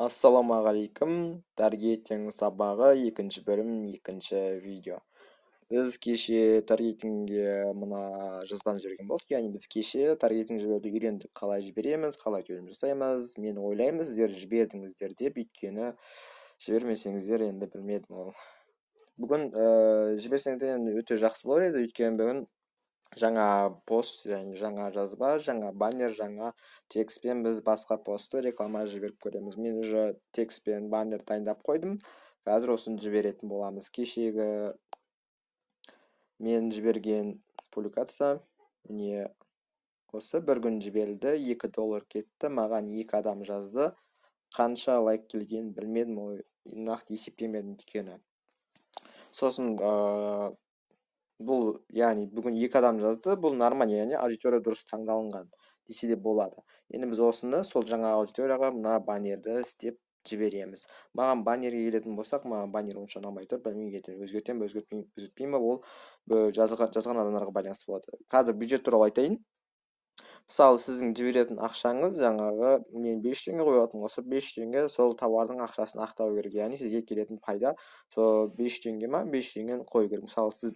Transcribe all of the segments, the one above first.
Ассалаумағалейкум! Таргетинг сабағы, екінші бөлім, екінші видео. Біз кеше таргетингге мына жазбаны жіберген болдық, яғни біз кеше таргетинг жіберуді үйрендік: қалай жібереміз, қалай төлем жасаймыз. Мен ойлаймын, сіздер жібердіңіздер деп, өйткені жібермесеңіздер, енді білмедім. Ол бүгін жіберсеңіздер, енді өте жақсы болар еді, өйткені бүгін жаңа пост, яғни жаңа жазба, жаңа баннер, жаңа текстпен біз басқа постты реклама жіберіп көреміз. Мен уже текст пен баннер дайындап қойдым, қазір осыны жіберетін боламыз. Кешегі мен жіберген публикация міне осы. Бір күн жіберілді, 2 доллар кетті маған, екі адам жазды. Қанша лайк келгенін білмедім, ой, нақты есептемедім өйткені. Сосын бұл, яғни бүгін екі адам жазды, бұл нормально, яғни аудитория дұрыс таңдалынған десе де болады. Енді біз осыны сол жаңа аудиторияға мына баннерді істеп жібереміз. Маған баннерге келетін болсақ, маған баннер онша ұнамай тұр. Білмеймін, ертең өзгертемін ба, өзгертпеймін ба, ол жазған адамдарға байланысты болады. Қазір бюджет туралы айтайын. Мысалы, сіздің жіберетін ақшаңыз, жаңағы мен 500 теңге қоятын болса, 500 теңге сол тауардың ақшасын ақтау керек, яғни сізге келетін пайда сол 500 теңге ма, 500 теңгені қою керек. Мысалы, сіз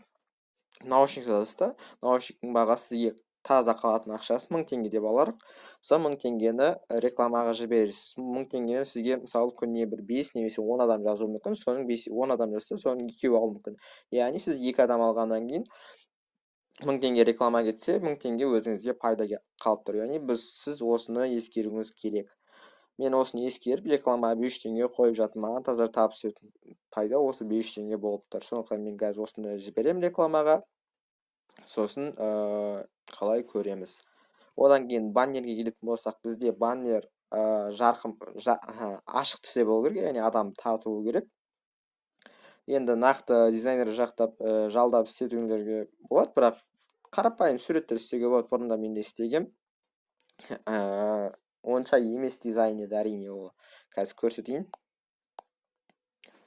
наушник сатасыз да, наушниктің бағасы, сізге таза қалатын ақшасы 1000 теңге деп алайық. Сол 1000 теңгені рекламаға жібересіз. 1000 теңгені сізге, мысалы, күніне бір 5 немесе 10 адам жазуы мүмкін. Соның 5-10 адам жазса, соның екеуі алуы мүмкін. Яғни сіз екі адам алғаннан кейін 1000 теңге реклама кетсе, 1000 теңге өзіңізге пайда қалып тұр. Яғни сіз осыны ескеруіңіз керек. Мен осыны ескеріп, рекламаға 500 теңге қойып жатырмын. Маған таза табыс түсетін пайда осы 500 теңге болып тұр. Сондықтан мен қазір осыны жіберемін рекламаға, сосын қалай көреміз. Одан кейін баннерге келетін болсақ, бізде баннер жарқын, ашық түсте болу керек, яғни адам тартуы керек. Енді нақты дизайнер жақтап, жалдап істетулерге болады, бірақ қарапайым суреттер істеуге болады. Бұрында мен де істегем, онша емес дизайн еді, әрине. Ол қазір көрсетейін,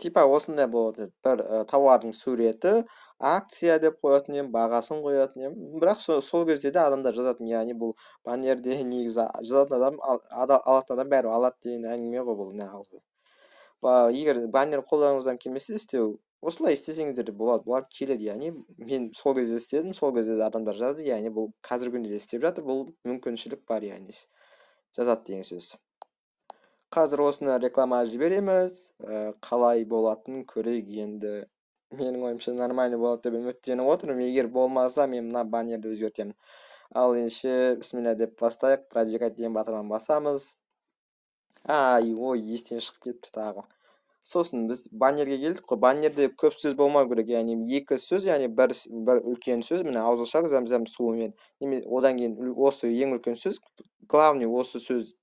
типа осындай болады: бір тауардың суреті, акция деп қоятын едім, бағасын қоятын едім. Бірақ сол кезде де адамдар жазатын, яғни бұл баннерде негізі жазатын адам, алатын адам бәрібір алады деген әңгіме ғой бұл нағызы. Егер баннер қолдарыңыздан келмесе істеу, осылай істесеңіздер де болады, бұлар келеді. Яғни мен сол кезде істедім, сол кезде де адамдар жазды, яғни бұл қазіргі күнде де істеп жатыр, бұл мүмкіншілік бар, яғни жазады деген сөз. Қазір осыны реклама жібереміз, қалай болатынын көрейік. Енді менің ойымша, нормально болады деп үміттеніп отырмын. Егер болмаса, мен мына баннерді өзгертемін. Ал ендеше, бісміллә деп бастайық. «Продвигать» деген батырманы басамыз. Ай, ой, естен шығып кетті тағы. Сосын біз баннерге келдік қой. Баннерде көп сөз болмау керек, яғни екі сөз, яғни бір үлкен сөз, міне, ауызашар зәмзәм суымен, одан кейін осы ең үлкен сөз, главный, осы сөз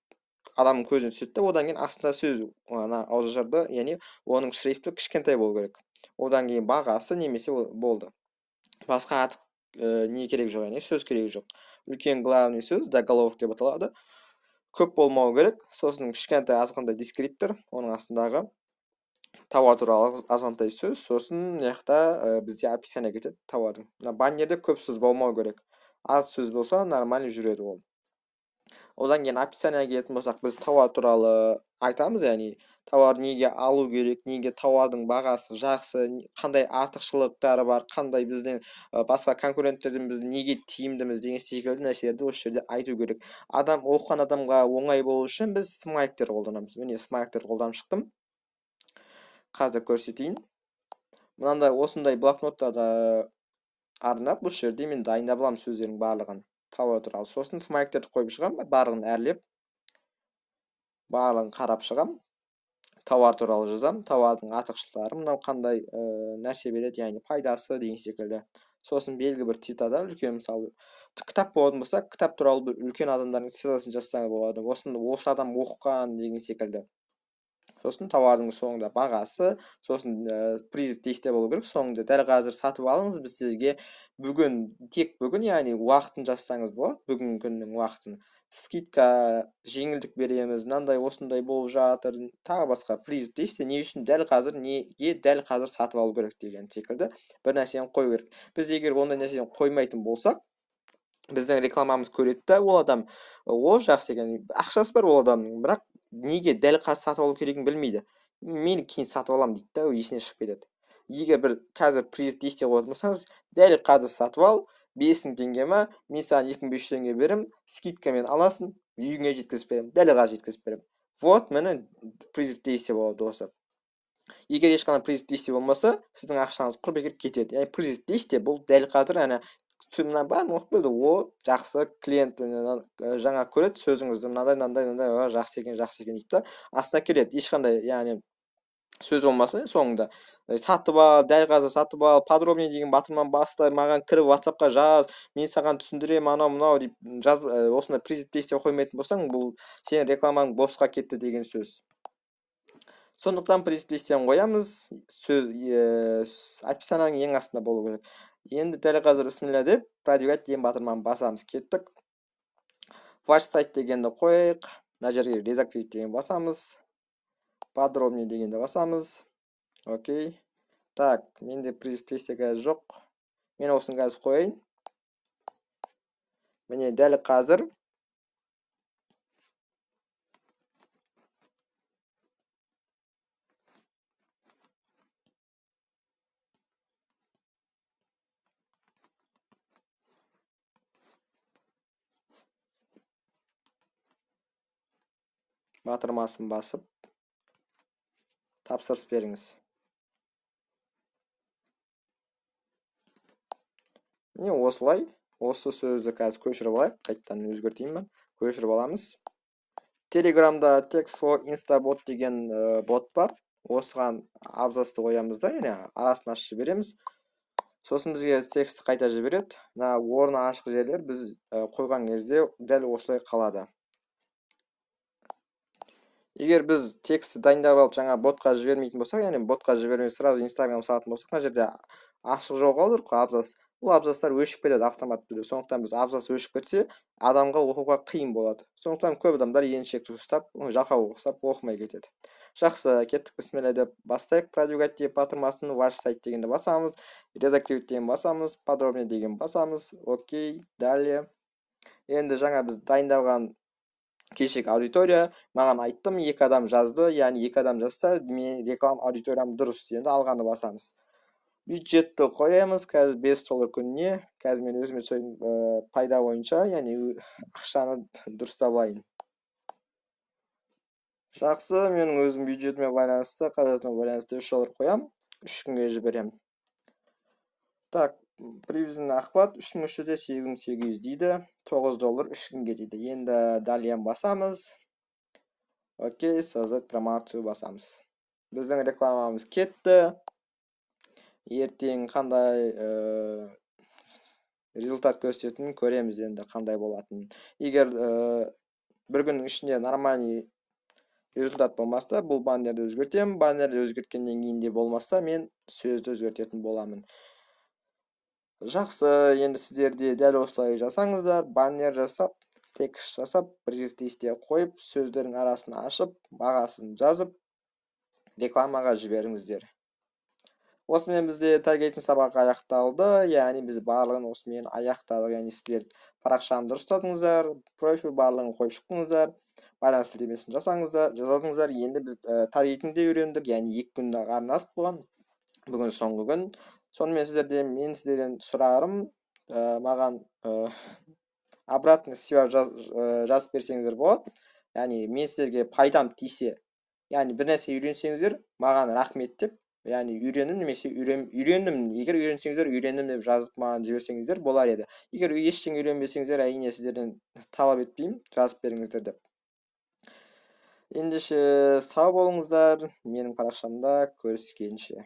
адамның көзіне түседі да, одан кейін астында сөз ана ауызашарда, яғни оның шрифті кішкентай болу керек. Одан кейін бағасы немесе болды, басқа артық не керек жоқ, яғни сөз керек жоқ. Үлкен главный сөз, заголовок деп аталады, көп болмау керек. Сосын кішкентай азғантай дескриптор, оның астындағы тауар туралы азғантай сөз. Сосын мына жақта бізде описание кетеді тауардың. Мына баннерде көп сөз болмау керек, аз сөз болса, нормально жүреді ол. Одан кейін описание ға келетін болсақ, біз тауар туралы айтамыз, яғни тауар неге алу керек, неге тауардың бағасы жақсы, қандай артықшылықтары бар, қандай бізден, басқа конкуренттерден біз неге тиімдіміз деген секілді нәрселерді осы жерде айту керек. Адам, оқыған адамға оңай болу үшін біз смайликтер қолданамыз. Міне, смайликтер қолданып шықтым, қазір көрсетейін. Мынандай, осындай блокноттарды арнап, осы жерде мен дайындап аламын сөздердің барлығын тауар туралы. Сосын смайликтерді қойып шығамын, барлығын әрлеп, барлығын қарап шығамын. Тауар туралы жазамын, тауардың артықшылықтары мынау, қандай нәрсе береді, яғни пайдасы деген секілді. Сосын белгілі бір цитата, үлкен, мысалы, кітап болатын болса, кітап туралы бір үлкен адамдардың цитатасын жазсаңыз болады, осыны осы адам оқыған деген секілді. Сосын тауардың соңында бағасы, сосын призыв действия болу керек соңында: «Дәл қазір сатып алыңыз, біз сізге бүгін, тек бүгін», яғни уақытын жазсаңыз болады, бүгінгі күннің уақытын, скидка, жеңілдік береміз, мынандай, осындай болып жатыр, тағы басқа призыв действия, не үшін дәл қазір, неге дәл қазір сатып алу керек деген секілді бір нәрсені қою керек. Біз егер ондай нәрсені қоймайтын болсақ, біздің рекламамыз көреді да ол адам, ол жақсы екен, ақшасы бар ол адамның, бірақ неге дәл қазір сатып алу керегін білмейді. Мен кейін сатып аламын дейді да, есіне шығып кетеді. Егер бір қазір призыв действия қоятын болсаңыз, дәл қазір сатып ал, 5000 теңге ма, мен саған 2500 теңге беремін, скидкамен аласың, үйіңе жеткізіп беремін, дәл қазір жеткізіп беремін. Вот міне призыв действия болады осы. Егер ешқандай призыв действия болмаса, сіздің ақшаңыз құр бекер кетеді. Яғни призыв действия бұл дәл қазір ана мына бәрін оқып келді, о жақсы клиент жаңа көреді сөзіңізді, мынандай мынандай мынандай, жақсы екен, жақсы екен дейді да, астына келеді. Ешқандай, яғни сөз болмаса соңында сатып ал, дәл қазір сатып ал, подробнее деген батырманы баста, маған кіріп WhatsApp-қа жаз, мен саған түсіндіремін, анау мынау деп жаз, осындай призыв действия қоймайтын болсаң, бұл сенің рекламаң босқа кетті деген сөз. Сондықтан призыв действияны қоямыз, сөз описанияның ең астында болу керек. Енді дәл қазір бісміллә деп продвигать деген батырманы басамыз, кеттік. Ваш сайт дегенді қояйық, мына жерге редактировать деген басамыз. Подробнее дегенді басамыз. Окей. Так, менде призыв действия қазір жоқ. Мен осыны қазір қояйын. Міне дәл қазір батырмасын басып тапсырыс беріңіз. Міне осылай, осы сөзді қазір көшіріп алайық, қайтадан өзгертейін мен. Көшіріп аламыз. Телеграмда Text for Instabot деген бот бар. Осыған абзацты қоямыз да, яғни арасын ашып жібереміз. Сосын бізге текстті қайта жібереді. Мына орны ашық жерлер біз қойған кезде дәл осылай қалады. Егер біз текстті дайындап алып жаңа ботқа жібермейтін болсақ, яғни ботқа жібермей сразу Instagram салатын болсақ, мына жерде ашық жол қалдырдық қой абзац. Бұл абзацтар өшіп кетеді автоматты түрде. Сондықтан біз абзац өшіп кетсе, адамға оқуға қиын болады. Сондықтан көп адамдар еріншектік ұстап, жалқау ұқсап оқымай кетеді. Жақсы, кеттік, бісміллә деп бастайық. Продвигать деп батырмасын, ваш сайт дегенді басамыз, редактировать деген басамыз, подробнее деген басамыз. Окей, далее. Енді жаңа біз дайындалған кешегі аудитория, маған айттым, 2 адам жазды, яғни 2 адам жазса, мен реклама аудиториям дұрыс. Енді алғанды басамыз. Бюджетті қоямыз, қазір бес доллар күніне. Қазір мен өзіме пайда бойынша, яғни ақшаны дұрыстап алайын. Жақсы, менің өзім бюджетіме байланысты, қаражатыма байланысты үш доллар қоям, үш күнге жіберем. Так, приблизительно охват үш мың үш жүз де сегіз мың сегіз жүз дейді, тоғыз доллар үш күнге дейді. Енді далее басамыз. Окей, создать промоакцию басамыз. Біздің рекламамыз кетті. Ертең қандай результат көрсететінін көреміз енді, қандай болатынын. Егер бір күннің ішінде нормальный результат болмаса, бұл баннерді өзгертемін. Баннерді өзгерткеннен кейін де болмаса, мен сөзді өзгертетін боламын. Жақсы, енді сіздер де дәл осылай жасаңыздар. Баннер жасап, текст жасап, призыв действия қойып, сөздердің арасын ашып, бағасын жазып, рекламаға жіберіңіздер. Осымен бізде таргетинг сабағы аяқталды, яғни біз барлығын осымен аяқтадық. Яғни сіздер парақшаны дұрыстадыңыздар, профиль барлығын қойып шықтыңыздар, байланыс сілтемесін жасадыңыздар. Енді біз таргетингді үйрендік, яғни 2 күнді арнадық бұған. Бүгін соңғы күн. Сонымен сіздерден, мен сіздерден сұрарым, маған обратный связь жазып берсеңіздер болады. Яғни мен сіздерге пайдам тисе, яғни бір нәрсе үйренсеңіздер, маған рахмет деп, яғни үйрендім немесе үйрендім, егер үйренсеңіздер үйрендім деп жазып маған жіберсеңіздер болар еді. Егер ештеңе үйренбесеңіздер, әрине сіздерден талап етпеймін, жазып беріңіздер деп. Ендеше сау болыңыздар, менің парақшамда көріскенше.